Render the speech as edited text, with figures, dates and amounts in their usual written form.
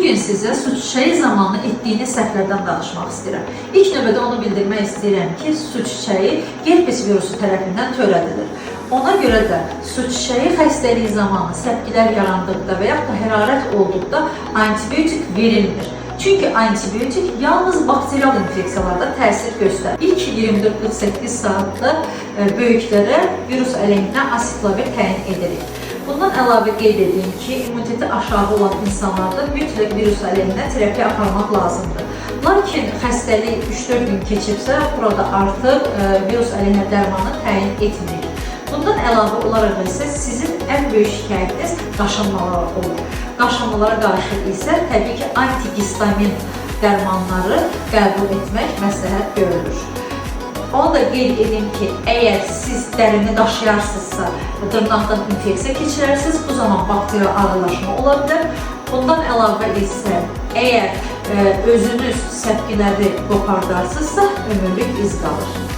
Bugün sizə su çiçəyi zamanı etdiyiniz səhvlərdən danışmaq istəyirəm. İlk növbədə onu bildirmək istəyirəm ki, su çiçəyi herpes virusu tərəfindən törədilir. Ona görə də su çiçəyi xəstəliyi zamanı səpkilər yarandıqda və yaxud da hərarət olduqda antibiotik verilmir. Çünki antibiotik yalnız bakterial infeksiyalarda təsir göstərir. İlk 24-48 saatda böyüklərə virus əleyhinə asiklovir təyin edirik. Bundan əlavə qeyd edim ki, immuniteti aşağı olan insanlarda mütləq virus əleyhinə terapiya aparmaq lazımdır. Lakin xəstəlik 3-4 gün keçibsə, burada artıq virus əleyhinə dərmanı təyin etmirik. Bundan əlavə olaraq isə sizin ən böyük şikayətiniz qaşınmalar olur. Qaşınmalara qarşı isə təbii ki, antihistamin dərmanları qəbul etmək məsləhət görülür. Onu da qeyd edim ki, əgər siz dərini daşıyarsınızsa, dırnaqdan infeksiya keçirərsiniz, bu zaman bakterial ağırlaşma ola bilər. Bundan əlavə isə əgər özünüz səpkiləri qopardarsınızsa, ömürlük iz qalır.